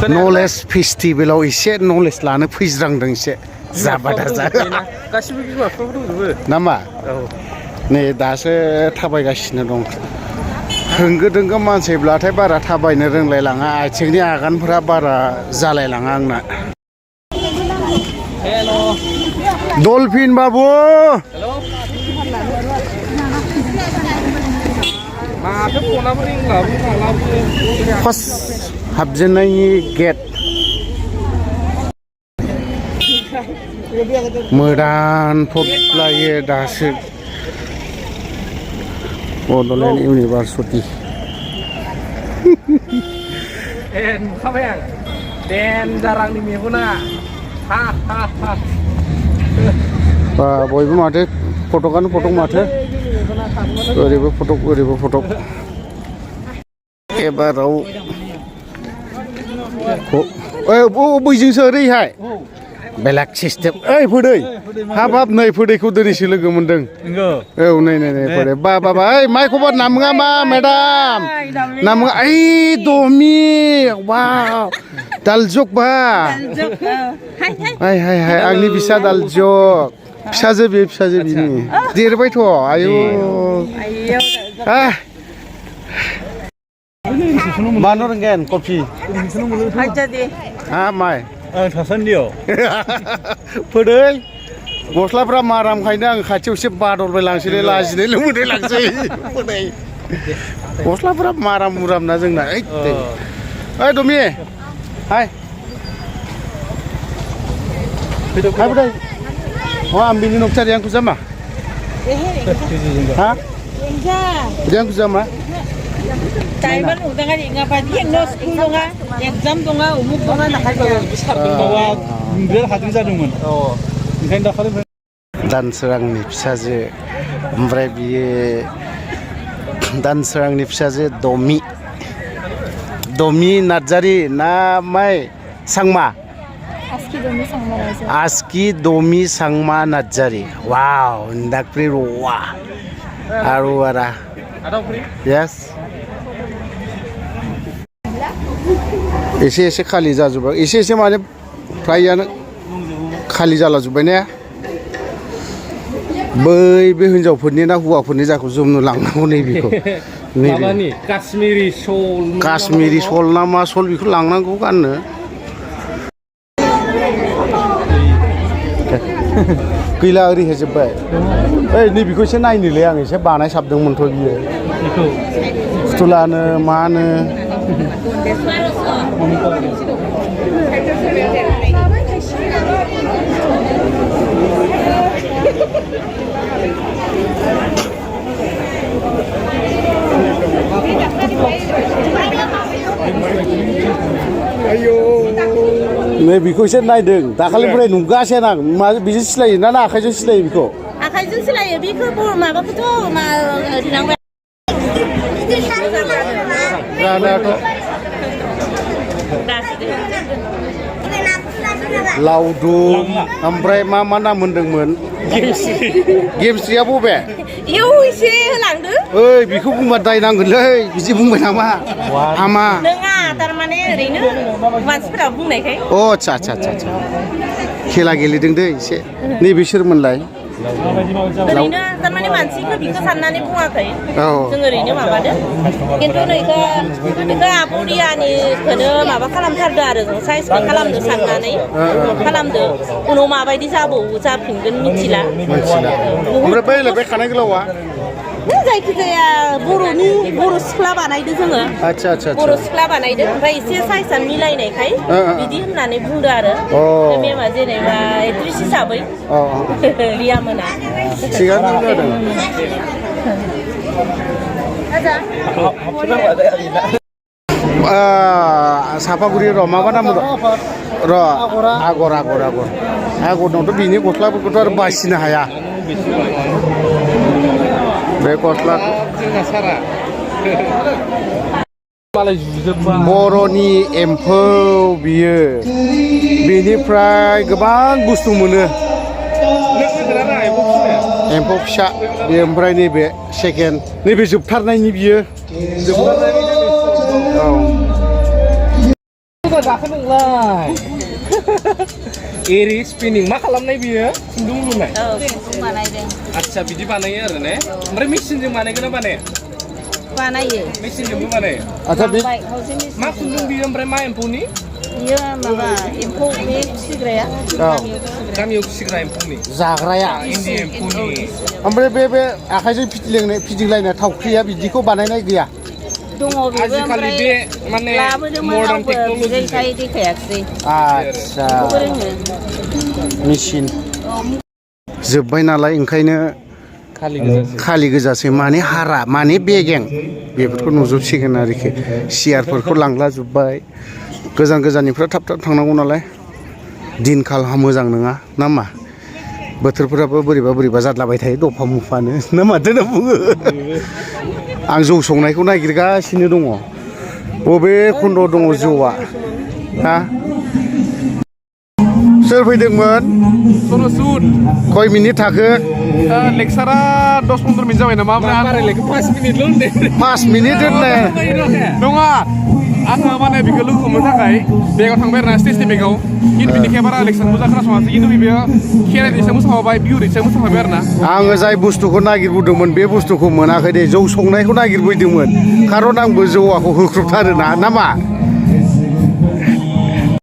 knowledge फेस्टिभेलाव एसे knowledge लानो फैज्रांदों एसे जाबादा जा गासिबो बिमा बिफाफोर दंजोबो नामा नै दासो थाबायगासिनो दं होंगो दोंगो मानसिब्लाथाय बारा थाबायनो रोंलायलाङा आथिंनि आगानफोरा बारा जालायलाङा आंना डलफिन बाबु फार्स्ट हाबजेननायनि गेट मोदान फबलायो दासो बड'लेण्ड इउनिभार्सिटि नुखाबाय आं देनजार आंनि मेगना बयबो माथो फटकआनो फटक माथो ओरैबो फटक एबाराव बैजोंसो ओरैहाय बेलेग सिस्टेम ओइ फोदै हाब नै फोदैखौ दिनैसो लोगो मोनदों औ नै फोदै बा ओइ माइ खबर नामुङा मा मेडाम नामुङा ओइ दमि वाव दालजक बा हाय आंनि बिसा दालजक फिसाजो बिनि देरबायथ' आयु मानो रोंगोन कफि हा माइ आं थासान्दियाव फोदै गस्लाफ्रा मारामखायनो आं खाथियाव एसे बादरबाय लांसैलै लाजिनाय लुबैनाय लांसै फोदै गस्लाफ्रा माराम ना जोंना ओइ दमि हाय फोदै ambilin nokta yang kusama ha yang kusama Taiwan udah kan ingat apa dia no school dong exam dong umum dong nakal besar bahwa biar hadir जादोंमोन ओंखायनो दाखालि दानसोरांनि फिसाजो ओमफ्राय बियो दानसोरांनि फिसाजो दमि नार्जारि ना माइ सांमा आस्की दमि सांमा नार्जारि वाव दाकप्रि रवा आरो आरा यस एसे खालि जाजोब्बाय एसे माने फ्रायानो खालि जालाजोब्बाय ने बे हिनजावफोरनि ना हौवाफोरनि जाखौ जोमनो लांनांगौ नैबेखौ माबानि काश्मीरि सल ना मा सल बेखौ लांनांगौ गाननो गैला ओरै होजोब्बाय ओइ नैबेखौ एसे नायनोलै आं एसे बानायसाबदोंमोनथ' बियो फुथुलानो मानो नै बेखौ एसे नायदों दाखालिनिफ्राय नुगासिनो आं मा बिजों सिलायो ना आखाइजों सिलायो बेखौ आखाइजों सिलायो बेखौ माबाखौथ' ओरैनांबाय जानायाथ' लावदुम ओमफ्राय मा नाम होनदोंमोन गेमस्रिया बबे इयाव एसे होलांदो ओइ बेखौ बुंबा दाय नांगोनलै बिदि बुंबाय नामा हामा नङा थारमाने ओरैनो मानसिफोरा बुंनायखाय आच्छा खेला गेलेदों दै एसे नैबे सोरमोनलाय ओरैनो थारमाने मानसिखौ बिखौ साननानै बुङाखै जों ओरैनो माबादो खिन्थु नैखौ आबुरियानिखौनो माबा खालामथारदो आरो जों साइजखौ खालामनो साननानै खालामदो उनाव माबायदि जाफिनगोन मिथिला ओमफ्राय बै खानाय गोलावा जायखिजाया बर' सिख्ला बानायदो जोङो आच्छा बर' सिख्ला बानायदो ओमफ्राय एसे साइजआ मिलायनायखाय बिदि होननानै बुंदो आरो मेमा जेनेबा एक्ट्रिस हिसाबै रिया मोना थिगानो जादों साफागुरि र' माबा नाम र' आगरनावथ' बिनि गस्लाफोरखौथ' आरो बासिनो हाया बे गस्ला बर'नि एम्फौ बियो बेनिफ्राय गोबां बुस्थु मोनो एम्फौ फिसा बे ओमफ्राय नैबे सेकेन्ड नैबे जोबथारनायनि बियो kok जाखो नोंलाय एरि स्पिनिं मा खालामनाय बियो खुन्दुं लुनाय बानायदों आदसा बिदि बानायो आरो ने ओमफ्राय मेसिनजों बानायगोन ना बानाया बानायो मेसिनजोंबो बानायो आच्छा बे मा खुन्दुं बियो ओमफ्राय मा एम्फौनि बियो माबा एम्फौ बे फिसिग्राया गामियाव फिसिग्रा एम्फौनि जाग्राया इन्दि एम्फौनि ओमफ्राय बे आखाइजों फिदिंलायनाय थावख्रिया बिदिखौ बानायनाय गैया दङ बेबो आजिखालि ओमफ्राय बे माने लाबोदोंमोन मडार्न रावबो टेक्न'लजि बिदिखाय देखायाखिसै आच्छा बेखौबो रोङो मेचिन जोब्बाय नालाय ओंखायनो खालि गोजासै माने हारा माने बेगें बेफोरखौ नुजोबसिगोन आरोखि सियारफोरखौ लांला जोब्बाय गोजान गोजाननिफ्राय थाब थाब थांनांगौ नालाय दिनखालहा मोजां नङा ना मा बोथोरफोराबो बोरैबा जाद्लाबाय थायो दफा मुफानो ना माथो होनना बुङो आं जौ संनायखौ नागिरगासिनो दङ बबे खन्द'आव दङ जौआ हा सोर फैदोंमोन सर'सुद खय मिनिट थाखो लेक्सारा 10-15 मिनिट जाबाय नामा ओमफ्राय बारायलायखो 5 मिनिटल' होनदे 5 मिनिट होननाय नङा आङो माने बेखौ लोगो हमनो थाखाय बेगाव थांबाय आरोना स्टेजनि बेगाव खिन्थु बिनिखाय बारा लेक्सार मोजां खोनासङासै खिन्थु बेयो खेराइनि सायाव मोसाफाबाय बिहुनि सायाव मोसाफाबाय आरोना आङो जाय बुस्थुखौ नागिरबोदोंमोन बे बुस्थुखौ मोनाखै दे जौ संनायखौ नागिरबोदोंमोन खारन आंबो जौआखौ होख्रुबथारोना ना मा